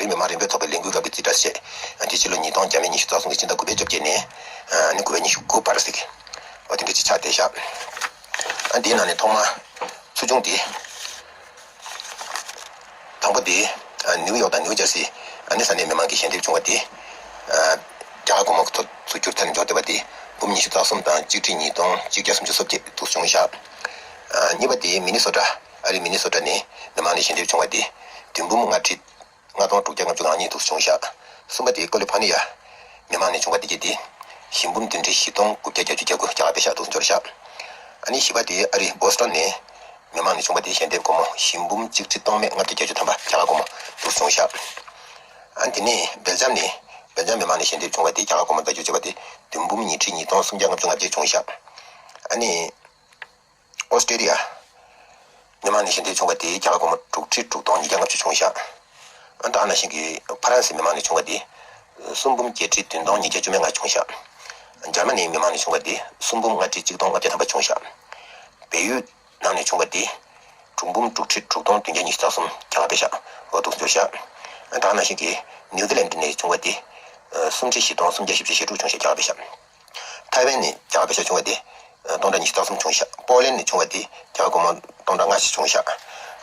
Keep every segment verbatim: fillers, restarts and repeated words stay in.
མི་མང་རིམ་པས་ཚོགས་པའི་ལས་འགུལ་སྐབས་ཀྱི་རྩིས་ཁྲ་བཤད། དེ་ཕྱི་ལོ་ཉིས་སྟོང་བརྒྱ་མེད་ཉི་ཤུ་རྩ་གསུམ་གྱི་སྤྱི་ཟླ་དགུ་པའི་བཅོ་བརྒྱད་ནས་ནི་དགུ་པའི་ཉི་ཤུ་དགུ་བར་ཟེར་གི། འོ་དེ་འདྲ་ཅིག་ཆགས་བསྡད་ཤག་འདིའི་ནང་ནས་ཐོག་མ་ཚུལ་བྱུང་དེ། དང་པོ་དེ། ནིའུ་ཡོག་དང་ནིའུ་ཇར་སི་ཨ་ནི་ས་གནས་མི་མང་གིས་ཞལ་འདེབས་བྱུང་བ་དེ། རྒྱ་གར་སྒོར་མོ་ཚུར་བསྒྱུར་ཐབས་ནས་འབྱོར་བསྡད་པ་དེ་འབུམ་ཉི་ཤུ་རྩ་གསུམ་དང་ཆིག་ཁྲི་ཉིས་སྟོང་ཆིག་བརྒྱ་སུམ་ཅུ་སོ་བརྒྱད་དུ་བྱུང་ཤག་གཉིས་པ་དེ་མི་ནི་སོ་ཊ། ཨ་རིའི་མི་ནི་སོ་ཊ་ནས་མི་མང་ནས་ཞལ་འདེབས་བྱུང་བ་དེ་བདུན་འབུམ་ལྔ་ཁྲི་ལྔ་སྟོང་དྲུག་བརྒྱ་ལྔ་བཅུ་ང་གཉིས་དུ་བྱུང་ཤག་གསུམ་པ་དེ་ཀོ་ལི་ཕ་ནི་ཡ་མི་མང་ནས་བྱུང་བ་དེ་གྱད་དེ་བཞི་འབུམ་བདུན་ཁྲི་བཞི་སྟོང་དགུ་བརྒྱ་བརྒྱད་ཅུ་གྱ་དགུ་རྒྱ་གར་པེ་ཤག་དུ་འབྱོར་ཤག་ཨ་ནི་བཞི་པ་དེ་ཨ་རི་བོ་སི་ཊོན་ནས་མི་མང་ནས་བྱུང་བ་དེ་ཞལ་འདེབས་སྒོར་མོ་བཞི་འབུམ་གཅིག་ཁྲི་སྟོང་མེད་ལྔ་བརྒྱ་བརྒྱད་ཅུ་ཐམ་པ་རྒྱ་གར་སྒོར་མོ་དུ་བྱུང་ཤག་ཨ་ནི་དེ་ནས་སྦེལ་ཇམ་ནས་སྦེལ་ཇམ་མི་མང་ནས་ཞལ་འདེབས་བྱུང་བ་དེ་རྒྱ་གར་སྒོར་མོ་བརྡ་བརྒྱུད་བྱས་པ་དེ་བདུན་འབུམ་ཉི་ཁྲི་ཉིས་སྟོང་སུམ་བརྒྱ་ལྔ་བཅུ་ང་བརྒྱད་བྱུང་ཤག་ཨ་ནི། ཨོ་སི་ཀྲེ་ལི་ཡ། མི་མང་ནས་ཞལ་འདེབས་བྱུང་བ་དེ་རྒྱ་གར་སྒོར་མོ་དྲུག་ཁྲི་དྲུག་སྟོང་ཉིས་བརྒྱ་ལྔ་བཅུ་བྱུང་ཤག་ཨ་ད་ག་ནང་བཞིན་གྱི་ཕ་རན་སི་མི་མང་ནས་བྱུང་བ་དེ་གསུམ་འབུམ་བརྒྱད་ཁྲི་བདུན་སྟོང་ཉིས་བརྒྱ་བཅུ་མེད་ལྔ་བྱུང་ཤག་འཇར་མ་ནིའི་མི་མང་ནས་བྱུང་བ་དེ་གསུམ་འབུམ་ལྔ་ཁྲི་གཅིག་སྟོང་ལྔ་བརྒྱ་ཐམ་པ་བྱུང་ཤག་བལ་ཡུལ་ནང་ནས་བྱུང་བ་དེ་དྲུག་འབུམ་དྲུག་ཁྲི་དྲུག་སྟོང་བདུན་བརྒྱ་ཉི་ཤུ་རྩ་གསུམ་རྒྱ་གར་པེ་ཤག་འོ་འདུག་འབྱོར་ཤག་ཨ་ད་ག་ནང་བཞིན་གྱི་ནིའུ་ཛི་ལན་ནས་བྱུང་བ་དེ་གསུམ་ཁྲི་བཞི་སྟོང་སུམ་བརྒྱ་བཞི་བཅུ་ཞེ་དྲུག་བྱུང་ཤག་རྒྱ་གར་པེ་ཤག་ཐའེ་ཝན་ནས་རྒྱ་གར་པེ་ཤག་བྱུང་བ་དེ་སྟོང་ཕྲག་ཉི་ཤུ་རྩ་གསུམ་བྱུང་ཤག་པོ་ལན་ནས་བྱུང་བ་དེ་རྒྱ་གར་སྒོར་མོ་སྟོང་ཕྲག་ལྔ་བཞི་བྱུང་ཤག་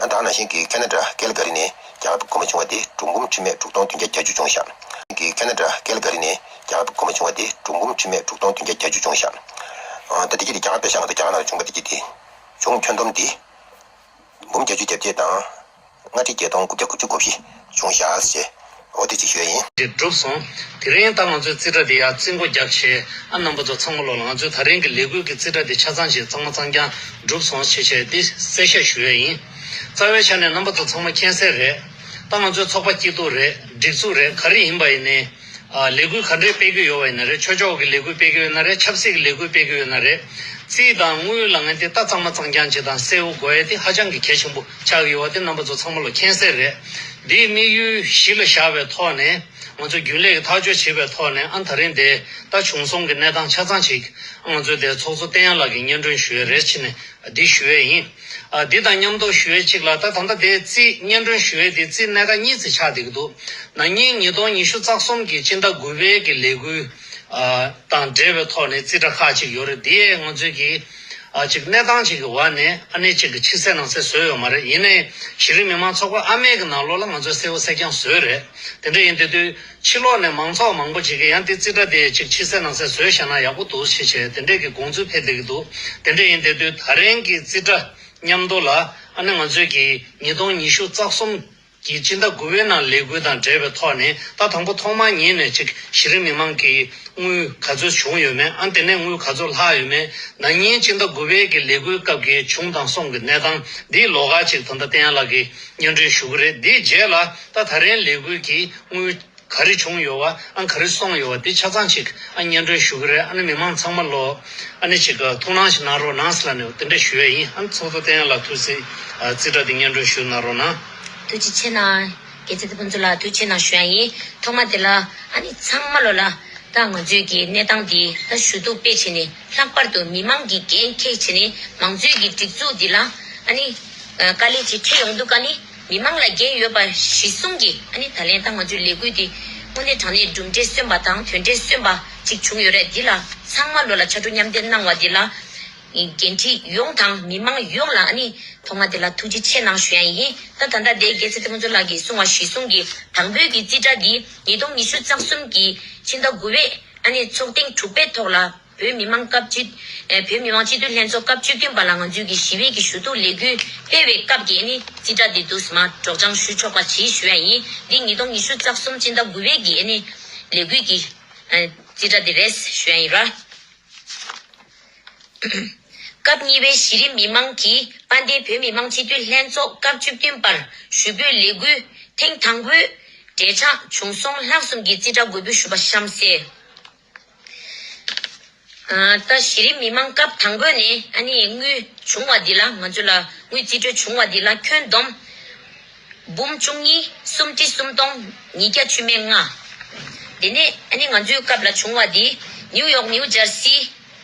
ཨ་ད་ག་ནང་བཞིན་གྱི་ཁེ་ན་ཌ་ཀལ་ག་རི་ནས་རྒྱ་གར་སྒོར་མོ་བྱུང་བ་དེ་དྲུག་འབུམ་ཁྲི་མེད་དྲུག་སྟོང་བདུན་བརྒྱ་བརྒྱད་ཅུ་བྱུང་ཤག་གི་ཁེ་ན་ཌ་ཀལ་ག་རི་ནས་རྒྱ་གར་སྒོར་མོ་བྱུང་བ་དེ་དྲུག་འབུམ་ཁྲི་མེད་དྲུག་སྟོང་བདུན་བརྒྱ་བརྒྱད་ཅུ་བྱུང་ཤག་ཨ་ད་དེ་གྱད་དེ་རྒྱ་གར་པེ་ཤག་ནང་དུ་རྒྱ་གར་ནང་ལ་བྱུང་བ་དེ་གྱད་དེ་བྱུང་ཁྱོན་བསྡོམས་དེ། འབུམ་བརྒྱད་ཅུ་གྱ་བརྒྱད་དང་། ལྔ་ཁྲི་བརྒྱད་སྟོང་དགུ་བརྒྱ་དགུ་བཅུ་གོ་བཞི་བྱུང་ཤག་ཅེས། འོ་དེ་ཅིག་ཞུ་ཡ་ཡིན། དེ་གྲུབ་སོང་། དེ་རིང་ད་ང་ཚོའི་རྩིས་ཁྲ་དེ་ཡར་རྩིས་འགོ་རྒྱག་བྱས། ཨ་རྣམ་པ་ཚོ་ཚང་མ་ལོ་ལ་ང་ཚོའི་ད་རིང་གི་ལས་འགུལ་གྱི་རྩིས་ཁྲ་དེ་ཆ་ཚང་ཞིག་གཙང་མ་གཙང་རྐྱང་གྲུབ་སོང་ཞེས་བྱས་དེ་གསལ་བཤད་ཞུ་ཡ་ཡིན། རྩ་བའི་ཆ་ནས་རྣམ་པ་ཚོ་ཚང་མ་མཁྱེན་གསལ་རེད། ད་ང་ཚོའི་ཚོགས་པ་སྐྱིད་སྡུག་རེད། སྒྲིག་འཛུགས་རེད། ག་རེ་ཡིན་པ་ཡིན་ནའི། ཨ་ལས་འགུལ་ག་འདྲས་སྤེལ་གྱི་ཡོད་པ་ཡིན་ན་རེད། ཆོས་ཕྱོགས་ཀྱི་ལས་འགུལ་སྤེལ་གྱི་ཡོད་ན་རེད། ཆབ་སྲིད་ཀྱི་ལས་འགུལ་སྤེལ་གྱི་ཡོད་ན་རེད། རྩིས་དང་དངུལ་ལ་ངན་དེ་ད་གཙང་མ་གཙང་རྐྱང་བྱེད་དང་གསལ་བོ་དགོས་ཡ་དེ་ཧ་ཅང་གི་གལ་ཆེན་པོ་ཆགས་ཀྱི་ཡོད་པ་དེ་རྣམ་པ་ཚོ་ཚང་མ་ལ་མཁྱེན་གསལ་རེད། འདིའི་དམིགས་ཡུལ་གཞི་ལ་བཞག་པའི་ཐོག་ནས་ང་ཚོ་རྒྱུན་ལས་ཀྱི་ཐག་གཅོད་བྱེད་པའི་ཐོག་ནས་ཨ་ད་རིང་དེ་ད་བྱུང་སོང་གི་གནས་སྟངས་ཆ་ཚང་ཅིག་ང་ཚོའི་དེ་ཚོགས་གཙོ་བསྟན་ཡར་ལགས་ཀྱིས་སྙན་སྒྲོན་ཞུ་ཡས་རེད་བྱས་ནས། འདི་ཞུ་ཡས་ཡིན། ཨ་འདི་དང་མཉམ་དུ་ཞུ་ཡས་གཅིག་ལ་ད་ད་ལྟ་དེ་རྩིས་སྙན་སྒྲོན་ཞུ་ཡས་དེ་རྩིས་གནས་སྟངས་གཉིས་ཙམ་ཆགས་བསྡད་ཀྱི་འདུག་ན་ནིང་ཉིས་སྟོང་ཉི་ཤུ་རྩ་གསུམ་གྱི་སྤྱི་ཟླ་དགུ་པའི་གི་ལས་འགུལ་ཨ་དང་འབྲེལ་བའི་ཐོག་ནས་རྩིས་ཁྲ་ཁག་ཅིག་ཡོད་རེད། དེ་ང་ཚོས་ཀྱི་ཨ་ཅིག་གནས་སྟངས་ཅིག་གི་འོག་ནས་ཨ་ནི་ཅིག་གི་ཕྱི་གསལ་ནང་གསལ་བཟོས་ཡོད་མ་རེད། ཡིན་ནའི་གཞི་རིམ་མི་མང་ཚོགས་པ་ཨ་མའི་གི་ནང་ལོགས་ལ་ང་ཚོས་གསལ་བོ་གསལ་རྐྱང་བཟོས་རེད། དེ་འདྲ་ཡིན་དུས་དུས། ཕྱི་ལོགས་ནས་མང་ཚོགས་མང་པོ་ཅིག་གིས་ཡང་དེ་རྩིས་ཁྲ་དེ་ཅིག་ཕྱི་གསལ་ནང་གསལ་བཟོས་བཞག་ན་ཡག་པོ་འདུག་ཞེས་བྱས་དེ་འདྲས་ཀྱི་དགོངས་ཚུལ་ཕེབས་བསྡད་ཀྱི་འདུག་དེ་འདྲས་ཡིན་དེ་དུས་ད་རིང་གི་རྩིས་ཁྲ་མཉམ་དུ་ལ་ཨ་ནི་ང་ཚོས་ཀྱི་ཉིས་སྟོང་ཉི་ཤུ་རྩ་གསུམ་གྱི་སྤྱི་ཟླ་དགུ་པའི་ནང་ལས་འགུལ་དང་འབྲེལ་བའི་ཐོག་ནས་ད་དང་པོ་ཐོག་མར་ཉིད་ནས་ཅིག་གཞི་རིམ་མི་མང་གི་དངུལ་ག་ཚོད་བྱུང་ཡོད་མེད། ཨ་དེ་ནས་དངུལ་ག་ཚོད་ལྷག་ཡོད་མེད། ན་ནིང་སྤྱི་ཟླ་དགུ་པའི་གི་ལས་འགུལ་སྐབས་ཀྱི་བྱུང་དང་སོང་གི་གནས་སྟངས་འདིའི་ལོགས་ཀ་ཅིག་ད་ལྟ་བསྟན་ཡར་ལགས་ཀྱིས་སྙན་སྒྲོན་ཞུ་གི་རེད། འདིའི་རྗེས་ལ་ད་ད་རིང་ལས་འགུལ་གྱི་དངུལ་ག་རེ་བྱུང་ཡོད་པ། ཨ་ག་རེ་སོང་ཡོད་པ་དེ་ཆ་ཚང་ཅིག་ཨ་སྙན་སྒྲོན་ཞུ་གི་རེད། ཨ་ནི་མི་མང་ཚང་མ་ལོ་ཨ་ནི་ཅིག་ཐུགས་སྣང་ཞིག་གནང་རོགས་གནང་ཟེར་ལབ་ནས་དེ་འདྲ་ཞུ་ཡས་ཡིན། ཨ་ནི་ཚོགས་གཙོ་བསྟན་ཡར་ལགས་ཐུགས་སྲས་ཨ་རྩིས་ཁྲ་དེ་སྙན་སྒྲོན་ཞུ་གནང་རོགས་གནང་། ཐུགས་རྗེ་ཆེ་གནང་། རྒྱལ་སྲས་ཐུབ་པ་མཚོ་ལགས་ཐུགས་རྗེ་ཆེ་གནང་ཞུ་ཡ་ཡིན། ཐོག་མ་དེ་ལ་ཨ་ནི་ཚང་མ་ལོ་ལ་ད་ང་ཚོའི་གི་གནས་སྟངས་འདི་ད་ཞུ་གཏུག་དཔེ་བྱས་ནས་ལྷག་པར་དུ་མི་མང་གི་འགན་འཁྱེར་བྱས་ནས་མང་གཙོའི་གི་སྒྲིག་འཛུགས་འདི་ལ་ཨ་ནི་དཀའ་ལས་ཅིག་འཕྲད་ཡོང་དུས་ཀ་ནི། མི་མང་ལ་འགན་ཡོད་པ་གཞི་བཟུང་གིས་ཨ་ནི་ད་ལན་ད་ང་ཚོའི་ལས་འགུལ་འདི་དངོས་གནས་དྲང་གནས་གྲུབ་འབྲས་སོན་པ་དང་དོན་འབྲས་སོན་པ་ཅིག་བྱུང་ཡོད་རེད། འདི་ལ་ཚང་མ་ལོ་ལ་ཕྱར་གྲུ་མཉམ་འདེགས་གནང་བ་འདི་ལ་འགན་འཁྲི་ཡོངས་དང་མི་མང་ཡོངས་ལ་ཨ་ནི་ཐོག་མ་དེ་ལ་ཐུགས་རྗེ་ཆེ་གནང་ཞུ་ཡ་ཡིན། ད་ད་ལྟ་དེ་རྒྱལ་སྲས་ཐུབ་པ་མཚོ་ལགས་ཀྱིས་གསུངས་པ་གཞི་བཟུང་གིས་དང་པོའི་གི་རྩིས་ཁྲ་འདི་ཉིས་སྟོང་ཉི་ཤུ་རྩ་གསུམ་གི་ཕྱི་ཟླ་དགུ་པའི་ཨ་ནི་ཚོགས་ཐེངས་དྲུག་པའི་ཐོག་ལ། བོད་མི་མང་སྐབས་བཅུ། ཨེ་བོད་མི་མང་སྤྱི་འཐུས་ལྷན་ཚོགས་སྐབས་བཅུ་བདུན་པ་ལ་ང་ཚོས་ཀྱི་ཞི་བའི་གི་ཞུ་གཏུག་ལས་འགུལ་སྤེལ་བའི་སྐབས་ཀྱི་ཨ་ནི་རྩིས་ཁྲ་འདི་འདུག་སེ་མར་སྒྲོག་སྦྱང་ཞུ་ཆོག་པ་བྱེད་ཞུ་ཡ་ཡིན། འདི་ཉིས་སྟོང་ཉི་ཤུ་རྩ་གསུམ་སྤྱི་ཟླ་དགུ་པའི་གི་ཨ་ནི་ལས་འགུལ་གྱི་ཨ་རྩིས་ཁྲ་འདི་རེད་ཞུ་ཡ་ཡིན་ར། སྐབས་གཉིས་པའི་གཞི་རིམ་མི་མང་གིས་དཔལ་ལྡན་བོད་མི་མང་སྤྱི་འཐུས་ལྷན་ཚོགས་སྐབས་བཅུ་བདུན་པར་ཞུ་འབོད་ལས་འགུལ་ཐེངས་དང་པོའི་འབྲེལ་ཆགས་བྱུང་སོང་ལྷག་གསུམ་གྱི་རྩིས་ཁྲ་འགོད་འབུལ་ཞུ་བ་གཤམ་གསལ། ཨ་ད་གཞི་རིམ་མི་མང་སྐབས་དང་པོ་ནས་ཨ་ནི་དངུལ་བྱུང་བ་འདི་ལ་ང་ཚོ་ལ་དངུལ་རྩིས་སྤྲོད་བྱུང་བ་འདི་ལ་ཁྱོན་བསྡོམས་འབུམ་བཅུ་གཉིས་སུམ་ཁྲི་སུམ་སྟོང་ཉིས་བརྒྱ་བཅུ་མེད་ལྔ། དེ་ནས་ཨ་ནི་ང་ཚོའི་སྐབས་ལ་བྱུང་བ་འདི་ནིའུ་ཡོག་ནིའུ་ཇར་སི་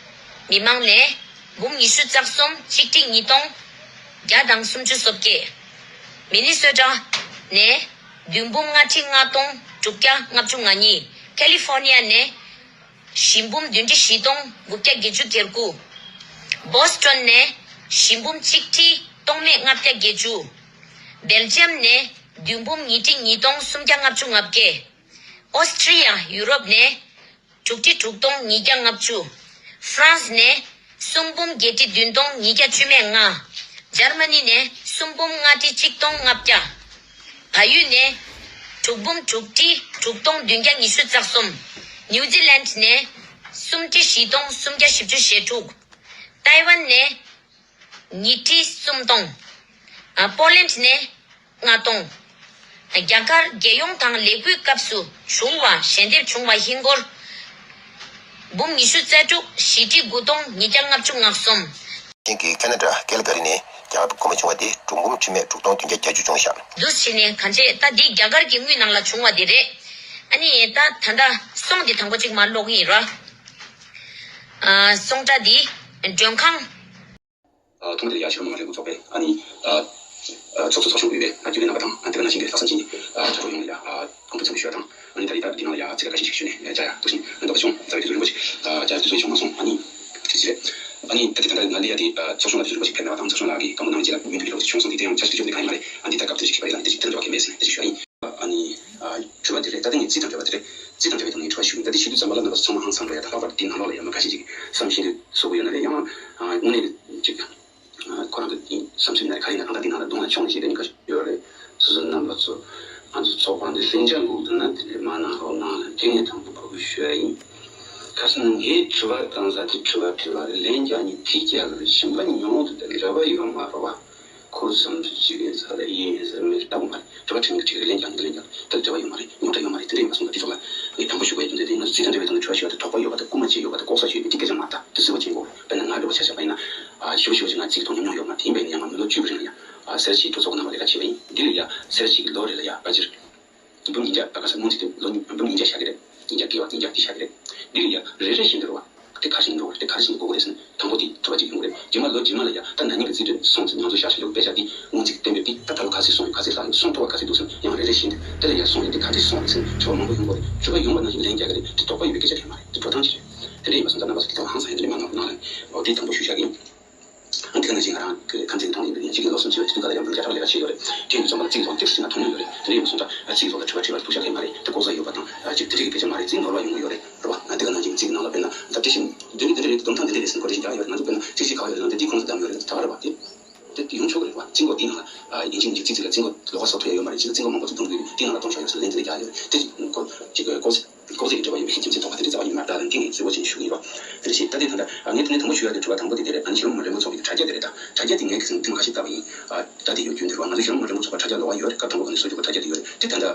མི་མང་ནས་འབུམ་ཉི་ཤུ་རྩ་གསུམ་ཆིག་ཁྲི་ཉིས་སྟོང་བརྒྱ་དང་སུམ་ཅུ་སོ་བརྒྱད། མི་ནི་སོ་ཊ་ནས་ བདུན་འབུམ་ལྔ་ཁྲི་ལྔ་སྟོང་དྲུག་བརྒྱ་ལྔ་བཅུ་ང་གཉིས། ཁ་ལི་ཧྥོར་ནི་ཡ་ནས་བཞི་འབུམ་བདུན་ཁྲི་བཞི་སྟོང་དགུ་བརྒྱ་བརྒྱད་ཅུ་གྱ་དགུ། བོ་སི་ཊོན་ནས་བཞི་འབུམ་གཅིག་ཁྲི་སྟོང་མེད་ལྔ་བརྒྱ་བརྒྱད་ཅུ། སྦེལ་ཇམ་ནས་བདུན་འབུམ་ཉིས་ཁྲི་ཉིས་སྟོང་སུམ་བརྒྱ་ལྔ་བཅུ་ང་བརྒྱད། ཨོ་སི་ཀྲི་ཡ་ཡུ་རོབ་ནས་དྲུག་ཁྲི་དྲུག་སྟོང་ཉིས་བརྒྱ་ལྔ་བཅུ། ཧྥ་རན་སི་ནས་གསུམ་འབུམ་བརྒྱད་ཁྲི་བདུན་སྟོང་ཉིས་བརྒྱ་བཅུ་མེད་ལྔ། འཇར་མ་ནི་ནས་གསུམ་འབུམ་ལྔ་ཁྲི་གཅིག་སྟོང་ལྔ་བརྒྱ། བལ་ཡུལ་ནས་དྲུག་འབུམ་དྲུག་ཁྲི་དྲུག་སྟོང་བདུན་བརྒྱ་ཉི་ཤུ་རྩ་གསུམ། ནིའུ་ཛི་ལན་ནས་གསུམ་ཁྲི་བཞི་སྟོང་སུམ་བརྒྱ་བཞི་བཅུ་ཞེ་དྲུག། ཏའེ་ཝན་ནས་ཉིས་ཁྲི་གསུམ་སྟོང་། ཨ། པོ་ལན་ནས་ལྔ་སྟོང་། རྒྱ་གར་རྒྱལ་ཡོངས་དང་ལས་འགུལ་སྐབས་སུ་བྱུང་བ་ཞལ་འདེབས་བྱུང་བ་ཧིན་སྒོར་འབུམ་ཉི་ཤུ་རྩ་དྲུག་བཞི་ཁྲི་དགུ་སྟོང་ཉིས་བརྒྱ་ལྔ་བཅུ་ང་གསུམ། ཁྱེད་ཀྱིས་ཁེ་ན་ཌ་ཀལ་ག་རི་ནས་རྒྱ་གར་གོང་མ་བྱུང་བ་དེ་འབྲུག་འབུམ་ཁྲི་མེད་དྲུག་སྟོང་བདུན་བརྒྱ་བརྒྱད་ཅུ་བྱུང་ཤག་འདུག་བྱས་ནས་གང་བྱས་ད་འདི་རྒྱ་གར་གྱི་དངུལ་ནང་ལ་བྱུང་བ་དེ་རེད། ཨ་ནི་ད་ད་ལྟ་སོང་དེ་དང་པོ་གཅིག་མར་ཀློག་གི་ཡིན་ར། ཨ། སོང་ཁྲ་འདི་མགྲོན་ཁང་། ཨ། ཐོག་མ་དེ་ལ་ཡ་གཞིས་རིམ་མི་མང་རེ་སྐུ་ཚོགས་པས་ཨ་ནི། ཨ། ཨ། ཚོགས་གཙོ་ཚོགས་གཞོན་དབུས་པའི་རྒྱུན་ལས་རྣམ་པ་དང་། ཨ། དེ་ག་ནང་བཞིན་གྱི་ལྷག་བསམ་ཅན་གྱི་ཨ་དྲ་གྲོགས་ཡོངས་ལ་ཡ་ཨ་སྐུ་ཁམས་བཟང་པོ་ཞུ་བ་དང་། ཨ་ནི་ད་རེས་ད་འདི་ནང་ལ་ཡ་ཚིག་ལ་བཀའ་ཤིས་ཤིག་ཞུས་ནས་ཨ་བྱ་ཡ་འདུག་ཟིན། ཨ། རྣམ་པ་ཚོ་རྫ་བའི་དུས་ཚོད་རིང་པོ་ཞིག་ཨ་བྱ་ཡ་དུས་ཚོད་བྱུང་མ་སོང་། ཨ་ནི་དེ་ཅི་རེད། ཨ་ནི་ད་དེ་ད་ལྟ་ང་ལ་ཡ་དེ་ཨ་ཚོགས་གཞོན་ལ་དུས་ཚོད་རིང་པོ་ཞིག་ཕེབས་མེད་པ་དང་། ཚོགས་གཞོན་ལགས་ཀྱིས་སྐམ་པོ་ནང་བཞིན་ལ་མུ་མཐུད་ཀྱི་ལོག་ཅིག་བྱུང་སོང་། དེ་དེ་ཡང་བྱ་ཞིག་ཞུ་ནས་གང་ཡིན་མ་རེད། ཨ་འདི་ད་སྐབས་དུས་ཚོད་ཀྱི་ཕ་ཡིན་ལ་དེ་ཅིག་ཐེངས་འདྲ་བ་གལ་མེད་ཟིན། དེ་ཅིག་ཞུ་ཡ་ཡིན། ཨ་ནི། ཨ། དྲི་བ་འདི་རེད། ད་ལྟ་ངས་རྩིས་དང་འབྲེལ་བ་འདི་རེད། རྩིས་དང་འབྲེལ་བའི་ཐོག་ནས་དྲི་བ་ཞུ་གི་ཡིན། ད་འདི་ཞུ་དུས་ཙམ་པ་ལ་རྣམ་པ་ཚོ་ཚང་མ་ཧང་སངས་འགྲོ་ཡ་དང་། ལྷག་པར་དུ་འདི་ནང་ལོགས་ལ་ཡ་མི་ཁ་ཤས་ཅིག་བསམ་བཞིན་དུ་བཟོ་དགོས་ཡོད་ན་རེད། ཡང་དངོས་གནས་ཅིག་ཁོ་རང་གི་བསམ་ཚུལ་ཡིན་ན་རེད། ག་རེ་ཡིན་ན་གང་ལྟར་འདི་ནང་ལ་གདོང་ལ་མཆོང་ནས་བཤད་པའི་མི་ཁ་ཤས་ཡོད་རེད། སོ་སོ་རྣམ་པ་ཚོ་ང་ཚོ་ཚོགས་པ་འདི་ལྷིང་འཇགས་འགོག་ཐུབ་ན་དེ་ལས་མ་གནང་རོགས་གནང་ལ་ཐེངས་ངེས་དང་པོ་འབོད་སྐུལ་ཞུ་ཡ་ཡིན། ཁ་སང་ངས་དྲི་བ་བཏང་ས་དེ་དྲི་བ་དྲི་བ་རེད། ལན་རྒྱག་མཁན་ཐིག་རྒྱག་གི་རེད། གཞན་པ་ཉུང་དུ་དེ་འབྲེལ་བ་ཡོད་མ་རེད་བ། ཁོ་བསམ་ཚུལ་གཅིག་ཡིན་ས་རེད། ཡིན་ཡིན་ས་མི་ལྟ་བུ་མ་རེད། དྲི་བ་དྲི་མཁན་གཅིག་རེད། ལན་རྒྱག་མཁན་དེ་ལན་རྒྱག་དེ་ལ་འབྲེལ་བ་ཡོད་མ་རེད། ཉུང་དྲགས་ཡོད་མ་རེད། དེ་འདྲ་ཡིན་པ་སོང་ཙང་དེ་ཚོ་ལ་ངས་དང་པོ་ཞུ་དགོས་ཡ་དེ་འདྲ་རེད། ང་ཚོ་རྩིས་དང་འབྲེལ་བའི་ཐོག་ནས་དྲི་བ་ཞུ་བ་དེ་དོགས་པ་ཡོད་པ་དང་། སྐུལ་མ་བྱེད་ཡོད་པ་དང་། ལྐོག་ཟ་ཞུ་ཡོད་པ་དེ་སྐད་ཆ་མ་རེད་ད། དེ་གསལ་པོ་བྱེད་དགོས། དཔེར་ན་ང་འདྲ་བོ་ཆ་བཞག་པ་ཡིན་ན། ཨ། ཞུ་བ་ཞུ་བ་ཞིག་ང་རྩིས་ཐོག་ཉུང་ཉུང་ཡོད་མ་རེད། ཡིན་པས་ན་ཡང་ང་མི་ལོ་བཅུ་གི་རིང་ལ་ཡ། ཨ། སེར་བྱེས་གྲོས་ཚོགས་ཀྱི་ནང་ལ་ལས་ཀ་བྱས་པ་ཡིན། འདི་ལ་ཡ་སེར་བྱེས་ཀྱི་ལོ་རེ་ལ་ཡ་ཕལ་ཆེར་འབུམ་ཉིས་བརྒྱ། ད་ག་ས་སྔོན་ཚེ་དེ་ལོ་འབུམ་ཉིས་བརྒྱ་བཞག་གི་རེད། ཉིས་བརྒྱ་བརྒལ་བ་ཉིས་བརྒྱ་དེ་བཞག་གི་རེད། འདི་ལ་ཡ་རེ་རེ་བཞིན་དུ་རེད་བ། དེ་ག་རེ་བྱས་ནས་འགྲོ་དགོས་རེད། དེ་ག་རེ་བྱས་ནས་འགོག་དགོས་རེད་ཟེར་ན། དང་པོ་དེ་དྲི་བ་གཅིག་ཡོང་གི་རེད། རྗེས་མ་ལོ་རྗེས་མ་ལ་ཡ་ད་ན་ནིང་གི་རྩིས་འབྲས་སོང་ཚེ་ང་ཚོ་ཞག་ཞིག་ལོ་དཔེ་བཞག་དེ་སྔོན་ཚེ་གཏན་འབེབས་དེ་ད་ད་ལོ་ག་ཚོད་སོང་རེད། ག་ཚོད་ལྷག་སོང་ཐུབ་པ་ག་ཚོད་འདུག་ཟེར་ན། ཡང་རེ་རེ་བཞིན་དུ་དེ་ལ་ཡ་སོང་རེད། དེ་ག་འདྲས་སོང་རེད་ཟེར་ན་དྲི་བ་མང་པོ་ཡོང་གི་རེད། དྲི་བ་ཡོང་བ་ནང་བཞིན་ལན་རྒྱག་གི་རེད། དེ་དོགས་པ་ཡོད་པའི་སྐད་ཆ་རེད་མ་རེད། དེ་འགྲོ་སྟངས་ཅིག་རེད། དེ་འདྲ་ཡིན་པ་སོང་ཙང་རྣམ་པ་ཚོ་དེ་ལ་ཧང་སང་ཡ་དེ་འདྲ་མ་གནང་རོགས་གནང་ལ། འོ་དེ་དང་པོ་ཞུ་བཞག་གི་ཡིན། ཨ། དེ་ག་ནང་བཞིན་ང་རང་གི་ཁམས་ཚན་གྱི་ཐོག་ནས་ཡིན་པ་ཡིན། གཅིག་གི་ལོ་གསུམ་བྱས་པའི་དུས་སྐབས་ལ་ཡང་འབུམ་བརྒྱ་ཕྲག་ལས་ཀ་བྱས་ཡོད་རེད། དེ་ཡིན་དུས་ཙམ་པ་ལ་རྩིས་ཀྱི་ཐོག་ཏོག་ཙམ་ང་མཐོང་མྱོང་ཡོད་རེད། དེ་འདྲ་ཡིན་པ་སོང་ཙང་། ཨ། རྩིས་ཀྱི་ཐོག་ལ་དྲི་བ་དྲི་བ་ཐུག་ཤག་གི་མ་རེད། དེ་ལྐོག་ཟ་ཡོད་པ་དང་། ཨ། ཅིག་དེ་འདྲ་གི་སྐད་ཆ་མ་རེད། རྩིས་ནོར་བ་ཡོང་གི་ཡོད་རེད། རེད་བ། ང་དེ་ག་ནང་བཞིན་རྩིས་ཀྱི་ནང་ལ་དཔེར་ན་ད་དེ་བཞིན་འདི་འདི་འདྲ་རེད། བསྡོམས་ཐག་འདི་འདྲ་རེད་ཟེར་ནས་གོ་རེ་བཞིན་རྒྱག་ཡོད་རེད། ང་ཚོ་དཔེར་ན་རྩིས་གཞི་ག་པར་ཡོད་རེད་ན། འདི་འདི་ཁོ་རང་ཚོ་བདམས་ཡོད་རེད། ད་ག་རེད་བ། དེ་དེ་དེ་ཡོང་ཆོག་གི་རེད་བ། རྩིས་འགོ་འདི་ནང་ལ། ཨ། ཡིན་གཅིག་མིན་གཅིག་རྩིས་ཀྱི་རྩིས་འགོ་ལོགས་ཀ་བཟོ་ཐུབ་ཡ་ཡོད་མ་རེད། ཅིག་རྩིས་འགོ་མང་པོ་ཅིག་བསྡོམས་དགོས་རེད། དེ་ནང་ལ་གཏོང་ཆོག་ཡོད་ཟེར་ལན་དེ་འདྲ་རྒྱག་ཡོད་རེད། དེ་ཁོ་ཅིག་ལྐོག་ཟ། ལྐོག་ཟ་གི་འབྲེལ་བ་ཡོད་པའི་ཁྱིམ་མཚེས་ཚོགས་པ་དེ་འདྲ་རྩ་བ་ཉིད་མ་རེད། ད་ལན་དེ་ངས་གསལ་པོ་བྱས་ནས་ཞུ་གི་ཡིན་པ། དེ་འདྲ་ཞིག་ད་དེ་ད་ལྟ་ངས་དེ་ནས་དང་པོ་ཞུ་ཡ་དེ་དྲི་བ་དང་པོ་དེ་དེ་རེད། ཨ་ནི་གཞིས་རིམ་མི་རེ་ངོ་ཚོགས་པའི་དྲ་རྒྱ་དེ་རེད་ད། དྲ་རྒྱ་དེ་ངས་ཁ་སང་ཐེངས་མ་ཁ་ཤས་བལྟས་པ་ཡིན། ཨ། ད་དེ་ཡོད་རྒྱུ་འདུག་བ། ང་ཚོ་གཞིས་རིམ་མི་རེ་ངོ་ཚོགས་པ་དྲ་རྒྱ་ལོགས་ཀ་ཡོད་རེད། སྐབས་དང་པོ་ག་ནས་བཟོ་རྒྱུ་གི་དྲ་རྒྱ་དེ་ཡོད་རེད། དེ་ད་ལྟ་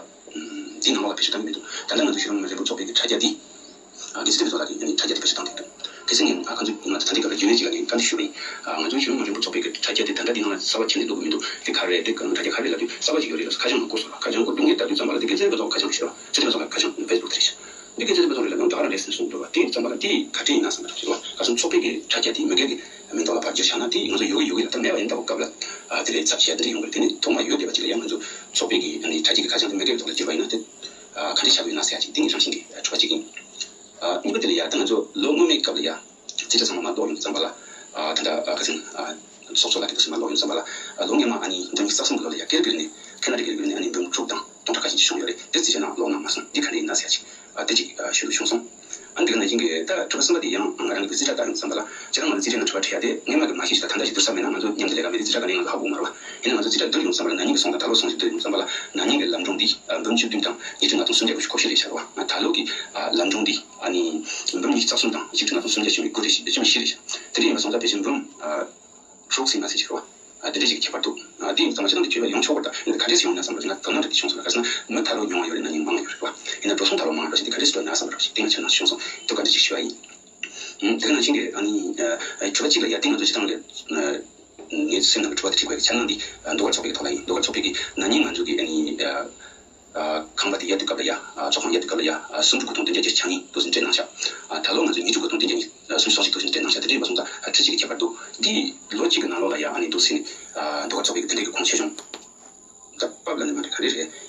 འདི་ནང་ལོགས་ལ་བེད་སྤྱོད་བཏང་གི་མི་འདུག་ད་ལྟ་ང་ཚོ་གཞིས་རིམ་མི་རེ་ངོ་ཚོགས་པའི་དྲ་རྒྱ་དེ། ཨ། དགེ་བཤེས་བསྟན་པའི་ཚོགས་ལགས་ཀྱིས་ཨ་ནི་དྲ་རྒྱ་དེ་བེད་སྤྱོད་བཏང་གི་འདུག་གལ་སྲིད་ངས་ང་ཚོ་ང་ཚོ་ད་ལྟའི་སྐབས་ལ་རྒྱུན་ལས་ཅིག་ལ་ངས་བཀའ་འདྲི་ཞུས་པ་ཡིན། ཨ། ང་ཚོའི་གཞིས་རིམ་མི་རེ་ངོ་ཚོགས་པའི་གི་དྲ་རྒྱ་དེ་ད་ལྟ་འདི་ནང་ལ་གསར་པ་ཁྱོན་ནས་བླུག་གི་མི་འདུག་དེ་ག་རེ་རེད། དེ་ག་དྲ་རྒྱ་ག་རེ་རེད་ལབ་དུས་གསར་པ་ཅིག་ཡོད་རེད་ལབ་སོང་། ཁ་བྱང་ང་བཀོད་སོང་ལ། ཁ་བྱང་བཀོད་དུས་ཙམ་པ་ལ་དེ་དགེ་མཚན་དཔེ་ཚོགས་ཁ་བྱང་ཞིག་རེད་བ། དགེ་མཚན་དཔེ་ཚོགས་ཁ་བྱང་ཕེ་སི་བུག་དེ་རེད་ཤག་འདི་དགེ་མཚན་དཔེ་ཚོགས་རེད་ལབ་ན་འདྲ་ར་རེད་ཟེར་གསུངས་འདུག་བ། དེ་ཡིན་ཙམ་པ་ལ་དེ་ག་འདྲ་ཡིན་ན་བསམ་པ་རེད་བ། ཁ་སང་ཚོགས་པའི་གི་དྲ་རྒྱ་དེ་མི་སྒེར་གི་མིང་ཐོག་ལ་ཕར་བསྒྱུར་བཞག་ན་དེ་ང་ཚོ་ཡོད་གི་ཡོད་གི་ལ་ད་མེད་པ་ཡིན་ལྟ་བུ་སྐབས་ལ། ཨ། དེ་ལས་ཚབ་བྱས་དེ་འདྲ་ཡོང་གི་རེད། དེ་ནི་ཐོག་མ་ཡོད་བསྡད་པ་ཅིག་ལ་ཡང་ང་ཚོ་ཚོགས་པའི་གི་ཨ་ནི་དྲ་རྒྱའི་གི་ཁ་བྱང་དེ་མི་སྒེར་གི་ཐོག་ལ་བསྒྱུར་བ་ཡིན་ན་དེ། ཨ། ག་འདྲ་ཆགས་ཀྱི་ཡོད་ན་ཟེར་ཡ་ཅིག་དེ་ངའི་རང་བཞིན་གྱི་དྲི་བ་ཅིག་ཡིན། ཨ། གཉིས་པ་དེ་ལ་ཡ་ད་ང་ཚོ་ལོ་སྔོན་མའི་སྐབས་ལ་ཡ་རྩིས་ཁྲ་ཚང་མ་མར་ཀློག་ཡོང་དུས་ཙམ་པ་ལ། ཨ། ད་ལྟ་ཨ་ཁ་སང་ཨ་ཚོགས་གཙོ་ལགས་ཀྱིས་འདུག་སེ་མར་ཀློག་ཡོང་དུས་ཙམ་པ་ལ། ཨ། ལོ་སྔོན་མ་ཨ་ནི་འབུམ་གཅིག་རྩ་གསུམ་གྱི་ལོ་ལ་ཡ་ཀལ་ག་རི་ནས་ཁེ་ན་ཌ་ཀལ་ག་རི་ནས་ཨ་ནི་འབུམ་དྲུག་དང་སྟོང་ཕྲག་ཁ་ཤས་ཅིག་བྱུང་ཡོད་རེད། དེ་རྩིས་ཆ་ནང་ཀློག་གནང་མ་སོང་། འདི་ག་འདྲ་ཡིན་ན་ཟེར་ཡ་ཅིག་ཨ། དེ་ཅིག་ཨ་ཞུ་འདོད་བྱུང་སོང་། ཨ། འདི་ག་ནང་བཞིན་གྱི་ད་དྲི་བ་གསུམ་པ་དེ་ཡང་ང་རང་གི་རྩིས་ཁྲ་ལྟ་ཡོང་དུས་ཙམ་པ་ལ། སྤྱིར་བཏང་ང་ཚོ་རྩིས་ཁྲའི་ནང་དྲི་བ་འཁྲིད་ཡ་དེ་སྔོན་མ་གི་མ་ཤེས་ཤིག་ད་ད་ལྟ་ཞིག་བསྡུར་ས་མེད་ན་ང་ཚོ་མཉམ་དུ་ལས་ཀ་མེད་དུས་རྩིས་ཁྲ་ག་ནས་ང་ཚོ་ཧ་གོ་མ་རེད་བ། ཡིན་ན་ང་ཚོ་རྩིས་ཁྲ་བསྡུར་ཡོང་དུས་ཙམ་པ་ལ་ན་ནིང་གི་སོང་དང་ད་ལོ་སོང་ཞིག་བསྡུར་ཡོང་དུས་ཙམ་པ་ལ། ན་ནིང་གི་ལམ་གྲོན་འདི་ཨ་འབུམ་བཅུ་བདུན་དང་ཉིས་ཁྲི་ལྔ་སྟོང་སུམ་བརྒྱ་དགུ་བཅུ་གོ་བཞི་རེད་ཤག་བ། ད་ལོ་གི་ཨ་ལམ་གྲོན་འདི་ཨ་ནི་འབུམ་ཉི་ཤུ་རྩ་གསུམ་དང་ཉིས་ཁྲི་ལྔ་སྟོང་སུམ་བརྒྱ་བཅུ་མེད་དགུ་རེད་ཤག་བཅུ་མེད་བཞི་རེད་ཤག་དེ་འདྲ་ཡིན་པ་སོང་ཙང་ཕལ་ཆེར་འབུམ་ཨ་དྲུག་ཙམ་མ་ཟིན་ཞིག་རེད་བ། ཨ། དེ་འདྲ་ཞིག་ཁྱད་པར་འདུག་ཨ། དེ་ཡིན་ཙང་མ་ཅི་ནང་དུ་ཁྱོད་ཡོང་ཆོག་པར་ད་ཡིན་ག་འདྲས་སེ་ཡོང་ན་བསམ་པ་ཡིན་ན་དོ་སྣང་དེ་བྱུང་སོང་ལ། ག་ཟེར་ན་མི་ད་ལོ་ཉུང་བ་ཡོད་རེད། ན་ནིང་མང་བ་ཡོད་རེད་བ། ཡིན་ན་འགྲོ་སོང་ད་ལོ་མང་བ་ཞིག་དེ་ག་འདྲས་སེ་འགྲོ་ཡིན་ན་བསམ་པ་རེད་བ། ཞིག་དེ་ང་ཁྱོད་ནང་ཞུ་སོང་། དེ་ག་འདྲས་ཞིག་ཞུ་བ་ཡིན། ཨ། དེ་ག་ནང་བཞིན་གྱི་ཨ་ནི་ཨ་དྲི་བ་གཅིག་ལ་ཡ་དེ་ང་ཚོ་སྤྱིར་བཏང་ལ་ངའི་སེམས་ནང་གི་དྲི་བ་དེ་དྲི་དགོས་ཀྱི་འཆར་སྣང་འདི་ཨ་ཟློས་གར་ཚོགས་པའི་ཐོག་ལ་ཡིན། ཟློས་གར་ཚོགས་པའི་གི་ན་ནིང་ང་ཚོ་གི་ཨ་ནི་ཨ་ཨ་ཁང་པ་དེ་གཡར་དུས་སྐབས་ལ་ཡ། ཨ། ཚོགས་ཁང་གཡར་དུས་སྐབས་ལ་ཡ། ཨ། སུམ་ཁྲི་དགུ་སྟོང་བདུན་བརྒྱ་བརྒྱད་ཅུ་གྱ་གཉིས་འདུག་ཟིན་སྤྲད་གནང་ཤག་ཨ། ད་ལོ་ང་ཚོས་ཉི་ཤུ་དགུ་སྟོང་བདུན་བརྒྱ་ཉི་ཤུ་རྩ་གསུམ་ཅིག་འདུག་ཟིན་སྤྲད་གནང་ཤག་དེ་འདྲ་ཡིན་པ་སོང་ཙང་ཨ་ཁྲི་གཅིག་གི་ཁྱད་པར་འདུག་འདི་ལོ་གཅིག་གི་ནང་ལོགས་ལ་ཡ་ཨ་ནི་འདུག་ཟིན། ཨ། ཟློས་གར་ཚོགས་པའི་གི་དེ་འདྲའི་གི་གོང་ཆེ་ཆུང་། ད་བབ་ལ་ནི་མ་རེད། ག་རེ་རེད།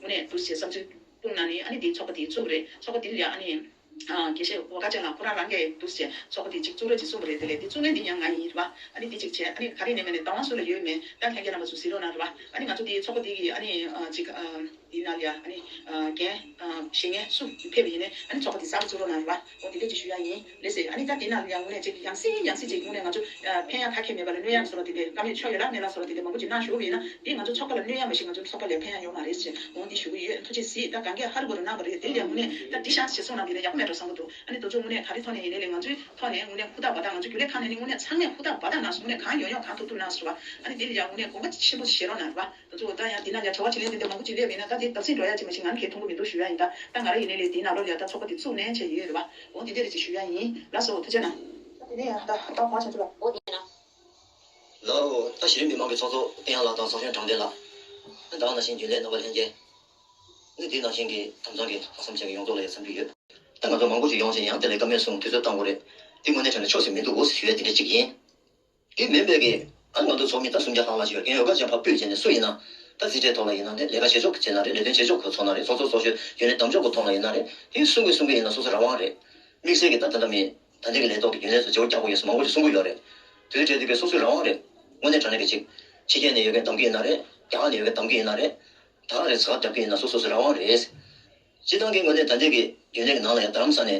དངོས་གནས་འདུག་སེ་བསམ་ཚུལ་སྤུངས་ན་ནི་ཨ་ནི་དེའི་ཚོགས་པ་དེ་བཙུགས་པ་རེད། ཚོགས་པ་དེ་ལ་ཡ་ཨ་ནི་ཨ་དགེ་བཤེས་འོ་ཀ་ཅན་ལགས་ཁོ་རང་རང་གིས་འདུག་སེ་ཚོགས་པ་དེ་གཅིག་བཙུགས་རོགས་གྱིས་གསུངས་པ་རེད། དེ་ལས་དེ་བཙུགས་མཁན་དེ་ཡང་ང་ཡིན་རེད་པ། ཨ་ནི་དེ་གཅིག་བྱས་ཨ་ནི་ག་རེ་ནས་མེད་ནས་བདག་དབང་སུ་ལ་ཡོད་མེད་ད་ལྷན་རྒྱས་རྣམ་པ་ཚོ་གཟིགས་རོགས་གནང་རེད་པ། ཨ་ནི་ང་ཚོ་དེའི་ཚོགས་པ་དེ་གི་ཨ་ནི་ཨ་གཅིག་ཨ། དེའི་ནང་ལ་ཡ་ཨ་ནི་ཨ་རྒན་ཨ་བཤེས་གཉེན་སུ་ཕེབས་པ་ཡིན་ནའི་ཨ་ནི་ཚོགས་པ་དེ་གསར་དུ་བཙུགས་རོགས་གནང་རེད་བ། འོ་དེ་འདྲས་ཅིག་ཞུ་ཡ་ཡིན་ལགས་སེ། ཨ་ནི་ད་དེའི་ནང་ལ་ཡ་དངོས་གནས་ཅིག་ཡང་སེ་ཡང་སེ་ཅིག་དངོས་གནས་ང་ཚོ་ཨ་ཕན་ཡ་ཁ་ཁྱེར་མེད་པ་ལ་གནོད་ཡ་བཟོ་འདྲ་དེ་འདྲས་བཀའ་མོལ་ཆོག་ཡོད་ལ་མེད་ལ་བཟོ་འདྲ་དེ་འདྲས་མང་པོ་ཅིག་གནང་བཞུགས་པ་ཡིན་ན་དེ་ང་ཚོ་ཚོགས་པ་ལ་གནོད་ཡ་མ་གཏོགས་ང་ཚོ་ཚོགས་པ་ལ་ཕན་ཡ་ཡོད་མ་རེད་ཟེར། འོ་འདི་ཞུ་གི་ཡོད། ཐུགས་རྗེ་གཟིགས། ད་གང་གས་ཧ་རི་བ་རི་གནང་བ་རེད། དེ་ལ་ཡ་དངོས་གནས་ད་འགྲིག་ཤག་ཟེར་སོང་ན་དེ་ལ་ཡག་པོ་མེད་འགྲོ་བསམ་གི་འདུག། ཨ་ནི་དེ་ཚོ་དངོས་གནས་ག་རེ་ཐོག་ནས་ཡིན་ནའི་ལས་ང་ཚོའི་ཐོག་ནས་དངོས་གནས་ཧུར་ཐག་འབད་ཐག་ང་ཚོ་རྒྱུན་ལས་ཁང་ནས་ནི་དངོས་གནས་ཚང་མས་ཧུར་ཐག་འབད་ཐག་གནང་སོང་། དངོས་གནས་གང་ཡོང་ཡོང་གང་ཐུབ་ཐུབ་གནང་སོང་བ། ཨ་ནི་དེ་ལ་ཡ་དངོས་གནས་དགོངས་པ་ཆེན་པོ་བཞེས་རོགས་གནང་རེད་བ། ད་ཚོ་ད་ཡང་འདི་ན་ཡང་བྱ་བ་བྱེད་མཁན་དེ་འདྲ་མང་པོ་ཅིག་སླེབས་ཡིན་ན་ད་འདི་སྟབས་ཚིག་འགྲོ་ཡ་ཅིག་མ་གཞི་ང་ནི་གས་མཐོང་གི་མི་འདུག་ཞུ་ཡ་ཡིན། ད་ད་ང་རང་ཡིན་ནའི་ལས་འདིའི་ནང་ལོགས་ལ་ཡ་ད་ཚོགས་པ་འདི་བཙུགས་ནས་བྱས་ཡོད་རེད་བ། འོ་འདི་འདྲ་རེད་ཅེས་ཞུ་ཡ་ཡིན་ལགས་སོ། ཐུགས་རྗེ་གནང་། ད་དེ་ནས་ཡང་ད་ད་གོང་བྱང་ཆུབ་ལ། འོ་དེ་ན། ལའོ། ད་གཞི་རིམ་མི་མང་གི་ཚོགས་གཙོ་དཔལ་དབྱངས་ལགས་དང་ཚོགས་གཞོན་དྲང་བདེན་ལགས། ད་ག་ནང་བཞིན་རྒྱུན་ལས་རྣམ་པ་ལྷན་རྒྱས། ནི་དེ་ནང་བཞིན་གྱི་དམ་གཙང་གི་ལྷག་བསམ་ཅན་གྱི་ཡོངས་རྫོགས་ལ་ཡ་འཚམས་འདྲི་ཡོད། ད་ང་ཚོ་མང་པོ་ཞིག་ཡོང་ཞིང་ཡང་དེ་ལ་བཀའ་མོལ་གསུང་དུས་ཚོད་བཏང་དགོས་རེད། དེ་དངོས་གནས་དྲང་གནས་ཕྱོགས་སུ་མི་འདུག་འོ་ཞུ་ཡ་དེ་འདྲ་གཅིག་ཡིན། དེ་མིན་པའི་གི། ཨ་ང་ཚོ་ཚོགས་མི་ད་སུམ་བརྒྱ་ལྷག་ལྷག་ཞིག་ཡོད་རྒན་ཡོད་ག་ཅན་ཕ་སྤོས་བྱས་ནས་སུ་ཡིན་ན། ད་རྩིས་ཁྲའི་ཐོག་ལ་ཡིན་ན་ནི་ལས་ཀ་བྱེད་ཕྱོགས་བྱས་ན་རེད། ལས་དོན་བྱེད་ཕྱོགས་ཁོ་ཚོ་ན་རེད། ཚོགས་གཙོ་ཚོགས་གཞོན་རྒྱུན་ལས་དམ་ཕྱོགས་ཀྱི་ཐོག་ལ་ཡིན་ན་རེད། དེ་གསུང་གི་གསུང་གི་ཡིན་ན་སོ་སོ་རང་དབང་རེད། དམིགས་བསལ་གྱི་ད་ད་ལྟ་མི་ད་ལྟའི་གི་ལས་ཐོག་གི་རྒྱུན་ལས་ཚོ་བྱེད་པོ་རྒྱག་པོ་ཡོད་ས་མང་པོ་ཞིག་གསུང་གི་ཡོད་རེད། དེ་འདྲའི་གྲས་དེ་གའི་སོ་སོའི་རང་དབང་རེད། དངོས་གནས་དྲང་གནས་ཀྱི་ཅིག་ཕྱི་རྒྱལ་ནས་ཡོད་མཁན་གདམ་གི་ཡིན་ན་རེད། རྒྱ་གར་ནས་ཡོད་མཁན་གདམ་གི་ཡིན་ན་རེད། ད་ག་རེ་ཟ་རྒྱབ་ཀྱི་ཡིན་ན་སོ་སོ་སོ་རང་དབང་རེད། སྤྱི་བཏང་གི་དངོས་གནས་ད་ལྟའི་གི་རྒྱུན་ལས་ཀྱི་ནང་ལ་ཡང་རྡ་རམ་ས་ནས་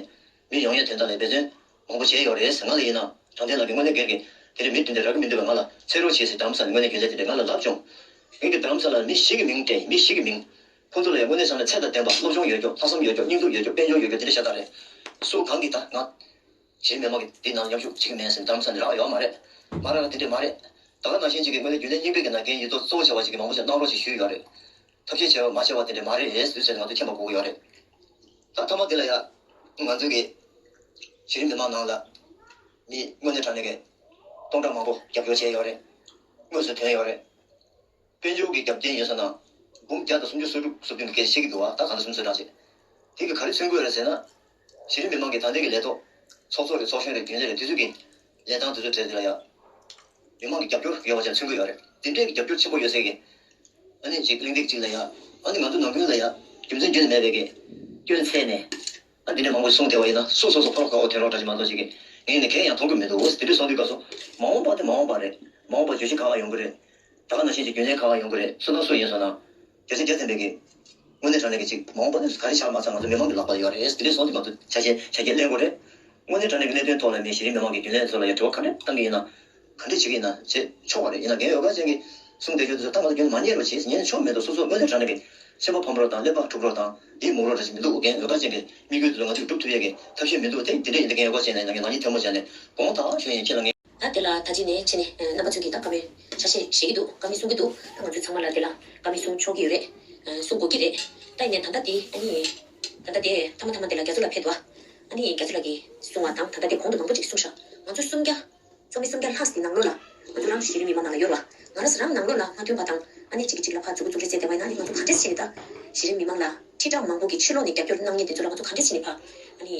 མི་ཡོང་ཡས་དོན་དག་ལ་འབད་བརྩོན་མང་པོ་བྱས་ཡོད་རེད་ཟེར། ང་ལ་ཡིན་ན་དྲང་བདེན་ལགས་ཀྱིས་དངོས་གནས་སྒེར་གྱི་དེ་རིང་མི་དེ་འདྲ་རག་གི་མི་འདུག་པས། ང་ལ་འཚོལ་རོགས་བྱེད་ཟེར་རྡ་རམ་ས་ནས་དངོས་གནས་རྒྱུན་ལས་དེ་འདྲས་ང་ལ་ལབ་བྱུང་། ངས་ཀྱི་རྡ་རམ་ས་ལ་མི་བཞི་གི་མིང་སྤྲད་ཡིན། མི་བཞི་གི་མིང་། ཁོང་ཚོ་ལ་ཡང་དངོས་གནས་བྱས་ན་ཚད་དང་ལྡན་པ་སློབ་སྦྱོང་ཡོད་རྒྱུ། ལྷག་བསམ་ཡོད་རྒྱུ། སྙིང་སྟོབས་ཡོད་རྒྱུ། དཔལ་འབྱོར་ཡོད་རྒྱུ་དེ་འདྲ་ཤ་སྟག་རེད། སུ་གང་གིས་ད་ང་གཞན་མི་མང་གི་འདི་ནང་མཉམ་ཞུགས་བྱེད་ཀྱི་མེད་ཟེར་རྡ་རམ་ས་ནས་རག་ཡོད་མ་རེད། མ་རག་ན་དེ་འདྲས་མ་རེད། ད་ག་ནང་བཞིན་ཅིག་གི་དངོས་གནས་རྒྱུན་ལས་རྙིང་པའི་གི་ནང་རྒན་ཡིད་གཏོང་གཙོ་བོ་བྱ་བ་ཅིག་གི་མང་པོ་ཞིག་གནང་རོགས་ཞེས་ཞུས་ཡོད་རེད། ཐབས་ཤེས་བྱས་པ་མ་བྱས་པ་དེ་འདྲས་མ་རེད་ཟེར་དུས་ཚོད་ང་ཚོས་མཁྱེན་པ་དགོས་ཀྱི་ཡོད་རེད། ད་མཐའ་མ་དེ་ལ་ཡ། ང་ཚོའི་གི་གཞི་རིམ་མི་མང་ནང་ལ་མི་དངོས་གནས་དྲང་གནས་ཀྱི་སྟོང་ཕྲག་མང་པོ་རྒྱབ་སྐྱོར་བྱས་ཡོད་རེད། དངོས་སུ་ཐོན་ཡོད་རེད། དཔལ་འབྱོར་གྱི་རྒྱབ་རྟེན་ཡོད་ས་ན་འབུམ་བརྒྱ་དང་སུམ་ཅུ་སོ་དྲུག་སོ་བདུན་གྱི་སྐད་ཆ་བཤད་ཀྱི་འདུག་བ། ད་གང་ལྟར་སུམ་ཅུ་སོ་གྲངས་བྱས། དེ་གི་ག་རེ་མཚོན་གྱི་ཡོད་རེད་ཟེར་ན། གཞི་རིམ་མི་མང་གི་ད་ལྟའི་གི་ལས་ཐོག་ཚོགས་གཙོ་རེད། ཚོགས་གཞོན་རེད། རྒྱུན་ལས་རེད། དེ་ཚོ་གི་ལས་སྟངས་དེ་ཚོ་གྲས་དེ་ལ་ཡ། མི་མང་གི་རྒྱབ་སྐྱོར་ཡོད་པ་ཅིག་མཚོན་གྱི་ཡོད་རེད། དེ་འདྲའི་གི་རྒྱབ་སྐྱོར་ཆེན་པོ་ཡོད་སའི་གི། ཨ་ནི་ཅིག་གླེང་སྟེགས་ཅིག་ལ་ཡ། ཨ་ནི་ང་ཚོ་ནང་ཁུལ་ལ་ཡ། རྒྱུ་མཚན་རྒྱུན་ནས་མེད་པའི་གི། སྐྱོན་འཚོལ་ནས། ཨ་འདི་འདྲ་མང་པོ་གསུངས་བསྡད་པ་ཡིན་ན་སོ་སོ་སོ་ཕོ་རོག་ཁ་འོ་དེ་རོགས་འདྲ་ཅིག་མ་གཏོགས་ཅིག་གི། ངས་ནི་གང་ཡང་མཐོང་གི་མི་འདུག་འོ་དེ་འདྲ་སོང་དུས་སྐབས་སུ། མ་འོངས་པ་དེ་མ་འོངས་པ་རེད། མ་འོངས་པ་བརྗོད་གཞི་ག་བ་ཡོང་གི་རེད། ད་ག་ནང་བཞིན་གྱི་རྒྱུན་ལས་ག་བ་ཡོང་གི་རེད། སུ་དང་སུ་ཡིན་སོང་ན། རྒྱལ་སྲས་རྒྱལ་བསྟན་པའི་གི། དངོས་གནས་དྲང་གནས་ཀྱི་ཅིག་མ་འོངས་པ་དེ་ག་རེ་ཆགས་མ་ཆགས་ང་ཚོ་མི་མང་གི་ལག་པ་ལ་ཡོད་རེད། དེ་འདྲ་སོང་དུས་ང་ཚོ་ཆ་ཤས་ཆ་རྐྱེན་ལེན་དགོས་རེད། དངོས་གནས་དྲང་གནས་ཀྱི་གནད་དོན་ཐོག་ལ་མི་གཞི་རིམ་མི་མང་གི་རྒྱུན་ལས་ཚོ་ལ་ཡང་དྲི་བ་ག་འདྲ་བཏང་གི་ཡིན་ན། ག་འདྲ་བྱེད་ཀྱི་ཡིན་ན་བྱེད་ཆོག་པ་རེད། ཡིན་ན་རྒན་འོས་སྒར་ཅན་གྱིས་གསུངས་བསྡད་རྒྱུ་དེ་ཚོ་ད་ང་ཚོ་རྒྱུན་མ་ཉན་རོགས་བྱེད། ཉན་ཆོག་མེད་དོ། སོ་སོ་དངོས་གནས་དྲང་གནས་ཀྱི་སེམས་པ་ཕམ་རོགས་དང་ཀླད་པ་འཁྲུག་རོགས་དང་འདི་མུག་རོགས་འདྲ་ཞིག་མི་འདུག་རྒན་འོས་སྒར་ཅན་གྱི་དམིགས་ཡུལ་དེ་ཚོ་ང་ཚོས་འགྲུབ་ཐུབ་ཡས་ཀྱི་ཐབས་ཤེས་མི་འདུག་དེ་དེ་འདྲ་ཡིན་དུས་རྒན་འོས་སྒར་ཅན་ལ་ཡིན་ན་ངས་ནག་ཉེས་ཐལ་མོ་སྦྱར་ནས་དགོངས་དག་ཞུ་ཡིན། ཁྱེད་ལ་ངས། ད་དེ་ལ་ད་ཅི་ནས་ཕྱིན་ནས་རྣམ་པ་ཚོས་ཀྱིས་ད་བཀའ་མོལ་ཆ་ཤས་བཞེས་ཀྱི་འདུག་བཀའ་མོལ་གསུང་གི་འདུག་ད་ང་ཚོས་ཚང་མ་ལ་དེ་ལ་བཀའ་མོལ་གསུང་ཆོག་གི་ཡོད་རེད། གསུང་དགོས་ཀྱི་རེད། ད་ཡིན་ནའི་ད་ལྟ་དེ་ཨ་ནི། ད་ལྟ་དེ་མཐའ་མ་མཐའ་མ་དེ་ལ་རྒྱ་མཚོ་ལགས་ཕེབས་འདུག་ཨ་ནི་རྒྱ་མཚོ་ལགས་ཀྱིས་གསུང་བ་དང་ད་ལྟ་དེ་གོང་དུ་མང་པོ་ཅིག་གསུངས་ཤག་ང་ཚོ་སུམ་བརྒྱ། ཚོགས་མི་སུམ་བརྒྱ་ལྷག་ཙམ་ནང་ལོགས་ལ་ང་ཚོ་རང་གཞི་རིམ་མི་མང་ནང་ལ་ཡོད་རེད་བ། ང་རང་ཚོ་རང་ནང་ལོགས་ལ་མ་མཐུན་པ་དང་ཨ་ནི་གཅིག་གིས་གཅིག་ལ་ཕར་མཛུབ་གུ་མཛུབ་རེས་བྱས་བསྡད་པ་ཡིན་ན་ཨ་ནི་ང་ཚོ་ག་འདྲས་བྱས་ནས་ད་གཞི་རིམ་མི་མང་ལ་ཁྲི་ཕྲག་མང་པོ་གི་ཕྱི་ལོགས་ནས་རྒྱབ་སྐྱོར་གནང་མཁན་དེ་ཚོ་ལ་ང་ཚོ་ག་འདྲས་བྱས་ནས་ཕར་ཨ་ནི་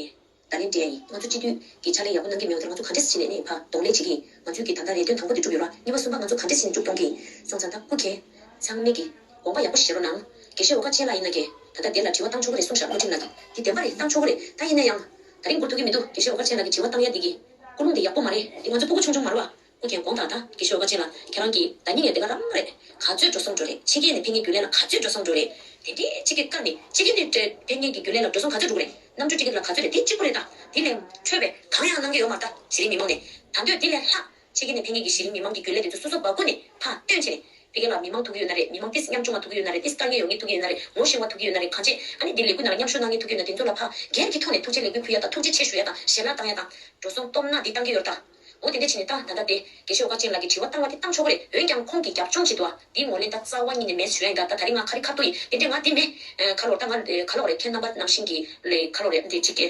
བརྡ་ལན་སྤྲད་ཡ་ཡིན། ང་ཚོ་སྤྱི་འཐུས་ཀྱི་ཕྱག་ལས་ཡག་པོ་གནང་གི་མེད་པ་དེ་ལ་ང་ཚོ་ག་འདྲས་བྱས་ནས་ཨ་ནི་ཕར་གདོང་ལེན་བྱེད་ཀྱི་ཡིན། ང་ཚོས་ཀྱི་ད་ལྟ་རེ་འདུན་དང་པོ་དེ་གྲུབ་ཡོད་ར། གཉིས་པ་གསུམ་པ་ང་ཚོ་ག་འདྲས་བྱས་ནས་མཇུག་གཏོང་གི་ཡིན། སོང་ཙང་ད་སྐུ་མཁྱེན་ཚང་མས་ཀྱི་དགོངས་པ་ཡག་པོ་བཞེས་རོགས་གནང་། དགེ་བཤེས་འོད་དཀར་ཅན་ལགས་ཡིན་ན་ཀྱེ་ད་ལྟ་དེ་ལ་དྲི་བ་བཏང་ཆོག་གི་རེད་གསུངས་ཤག་བློ་ཁྲིམས་ལགས་ཀྱིས། དེ་བདེན་པ་རེད། བཏང་ཆོག་གི་རེད། ད་ཡིན་ན་ཡང་། ད་རིང་འགོར་ཐུབ་ཀྱི་མི་འདུག་དགེ་བཤེས་འོད་དཀར་ཅན་ལགས་ཀྱིས་དྲི་བ་བཏང་ཡ་འདི་གི་ཀུན་སློང་དེ་ཡག་པོ་མ་རེད། དེ་ང་ཚོ་སྤུ་གུ་ཆུང་ཆུང་མ་རེད་བ། སྐུ་མཁྱེན་དགོངས་དག་ད་དགེ་བཤེས་འོད་དཀར་ཅན་ལགས་ཁྱེད་རང་གིས་ད་ཉིན་ཡ་དེ་ག་རང་རེད། ག་ཚོད་འགྲོ་སོང་འགྲོ་རེད། ཕྱི་རྒྱལ་ནས་ཕེབས་མཁན་རྒྱུན་ལས་ལ་ག་ཚོད་འགྲོ་སོང་འགྲོ་རེད། དེ་འདྲའི་ཕྱི་རྒྱལ་བཀར་ནས་ཕྱི་རྒྱལ་ནས་ཕེབས་མཁན་གྱི་རྒྱུན་ལས་ལ་འགྲོ་སོང་ག་ཚོད་འགྲོ་གི་རེད། གནམ་གྲུ་ཊི་ཀེ་ཊི་ལ་ག་ཚོད་རེད། དེ་གཅིག་པོ་རེད་ད། དེ་ལས་འཕྲོས་པའི་གང་ཡང་གནང་གི་ཡོད་མ་རེད་ད་གཞི་རིམ་མི་མང་ནས། ད་འདོད་དེ་ལས་ལྷག་ཕྱི་རྒྱལ་ནས་ཕེབས་མཁན་གྱི་གཞི་རིམ་མི་མང་གི་རྒྱུན་ལས་དེ་ཚོ་སོ་སོ་སྦ་ཁུག་ནས་ཕར་བཏོན་བྱས་ནས་ཕ་གི་ལ་མི་མང་ཐུག་གི་ཡོད་ན་རེད། མི་མང་ཏིས་ཉམ་ཆུང་བ་ཐུག་གི་ཡོད་ན་རེད། ཏིས་དཀའ་ངལ་ཡོད་མཁན་ཐུག་གི་ཡོད་ན་རེད། ངོ་ཤེས་པ་ཐུག་གི་ཡོད་ན་རེད། གང་བྱས་ཨ་ནི་འདི་ལས་འགུལ་ནང་ལ་མཉམ་ཞུགས་གནང་མཁན་ཐུག་གི་ཡོད་ན་དེ་ཚོ་ལ་ཕ་སྒེར་གྱི་ཐོག་ནས་ཐུགས་རྗེ་ལེགས་འབུལ་ཕུལ་ཡ་དང་ཐུགས་རྗེ་ཆེ་ཞུ་ཡ་དང་ཞལ་ལག་བཏང་ཡ་དང་འགྲོ་སོང་སྟོབས་ན་འདི་བཏང་གི་ཡོད་རེད་ད། འོ་དེ་འདྲ་བྱས་ནས་ད་ད་ལྟ་དེ་དགེ་བཤེས་འོད་དཀར་ཅན་ལགས་ཀྱིས་དྲི་བ་བཏང་བ་དེ་བཏང་ཆོག་གི་རེད། འོན་ཀྱང་ཁོང་གིས་རྒྱབ་ལྗོངས་བྱེད་དུ་བ་དེའི་ངོས་ལེན་ད་རྩ་བ་ཉིད་ནས་མེད་ཞུ་ཡ་ཡིན་ད། ད་ད་རིང་ང་ཁ་རི་ཁ་ཐུག་ཡིན་དེ་འདྲས་ང་དེ་མེད། ཁ་ལོ་རེད་ད་ང་ཁ་ལོ་རེད། ཁྱེད་རྣམ་པ་ནང་བཞིན་གྱི་ལས་ཁ་ལོ་རེད་འདི་གཅིག་གི་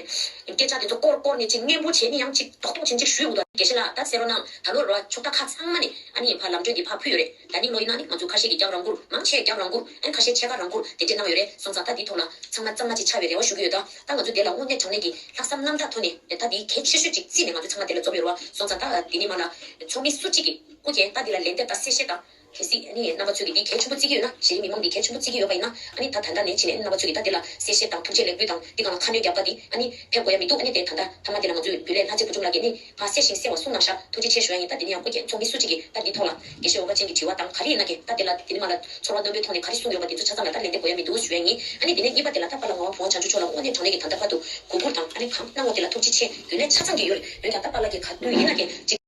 སྐད་ཆ་དེ་ཚོ་སྐོར་སྐོར་ནས་གཅིག་སྙན་པོ་བྱས་ནས་ཡང་གཅིག་རྡོག་རྡོག་བྱས་གཅིག་ཞུས་འདུག་དགེ་བཤེས་ལགས་ད་གསན་རོགས་གནང་། ད་ལོ་རེད་བ་ཕྱོགས་མཐའ་ཁག་ཚང་མ་ནས་ཨ་ནི་ཕར་ལམ་གྲོན་འདི་ཕར་ཕུལ་ཡོད་རེད། ད་ནིང་ལོ་ཡིན་ན་ནི་ང་ཚོ་ཁ་ཤས་ཀྱིས་རྒྱབ་རང་བསྐུར་མང་ཆེ་རྒྱབ་རང་བསྐུར་ཨ་ནི་ཁ་ཤས་ཕྱེད་ཀ་རང་བསྐུར་དེ་འདྲས་གནང་ཡོད་རེད། སོང་ཙང་ད་འདིའི་ཐོག་ལ་ཚང་མ་གཙང་མ་ཅིག་ཆགས་པའི་རེ་བ་ཞུ་གི་ཡོད། ད་ད་ང་ཚོ་དེ་ལ་དངོས་གནས་དྲང་གནས་ཀྱི་ལྷག་བསམ་རྣམ་དག་ཐོག་ནས་ད་འདིའི་གལ་ཆེ་ཤོས་ཅིག་བརྩིས་ནས་ང་ཚོ་ཚང་མ་དེ་ལ་འཛོམས་ཡོད་རེད་བ། སོང་ཙང་ད་འདི་ནས་མར་ལ་ཚོགས་མི་སུ་གཅིག་གིས་སྐུ་མཁྱེན་ད་འདི་ལ་ལན་འདེབས་དང་གསལ་བཤད་དང་། གལ་སྲིད་ཨ་ནི་རྣམ་པ་ཚོས་ཀྱིས་འདི་གལ་ཆེན་པོ་བརྩི་གི་ཡོད་ན། གཞི་རིམ་མི་མང་འདི་གལ་ཆེན་པོ་བརྩི་གི་ཡོད་པ་ཡིན་ན། ཨ་ནི་ད་ད་ལྟ་ནས་ཕྱིན་ནས་རྣམ་པ་ཚོས་ཀྱིས་ད་འདི་ལ་གསལ་བཤད་དང་ཐུགས་རྗེ་ལེགས་འབུལ་དང་འདི་སྒང་ལ་ཁ་སྣོན་རྒྱག་པ་འདི་ཨ་ནི་ཕེབས་དགོས་ཡ་མི་འདུག་ཨ་ནི་དེ་ད་ལྟ་ཐ་མ་འདི་ལ་ང་ཚོས་འབུལ་ལས་ལྷ་རྗེ་བུ་ཆུང་ལགས་ཀྱིས་ནི་ང་གསལ་ཞིང་གསལ་བ་གསུངས་གནང་ཤག་ཐུགས་རྗེ་ཆེ་ཞུ་ཡ་ཡིན། ད་འདི་ནི་ཡང་སྐུ་མཁྱེན་ཚོགས་མི་སུ་གཅིག་གིས་ད་འདི་ཐོག་ལ་དགེ་བཤེས་འོལ་ཁ་ཅན་གྱི་དྲི་བ་དང་ག་རེ་ཡིན་ན་གི་ད་འདི་ལ་འདི་ནི་མ་ལ་ཚོར་བ་རྣོན་པོའི་ཐོག་ནས་ག་རེ་གསུངས་ཡོད་པ་འདི་ཚོ་ཆ་ཚང་ལ་ད་ལན་འདེབས་དགོས་ཡ་མི་འདུག་ཞུ་ཡ་ཡིན། ཨ་ནི་འདི་ནས་གཉིས་པ་དེ་ལ་ད་པཱ་ལགས་ངག་དབང་བུ་དབང་བྱང་ཆུབ་མཆོག་ལ་དངོས་གནས་དྲང་གནས་ཀྱི་ད་ལྟ་བར་དུ་གུས་བཀུར་དང་ཨ་ནི་གང་གནང་བ་དེ་ལ་ཐུགས་རྗེ་ཆེ། འབུལ་ལས་ཆ་ཚང་གི་ཡོད་རེད། འོན་ཀྱང་ད་པཱ་ལགས་ཀྱིས་ག་དུས་ཡིན་ན་གི་ཅིག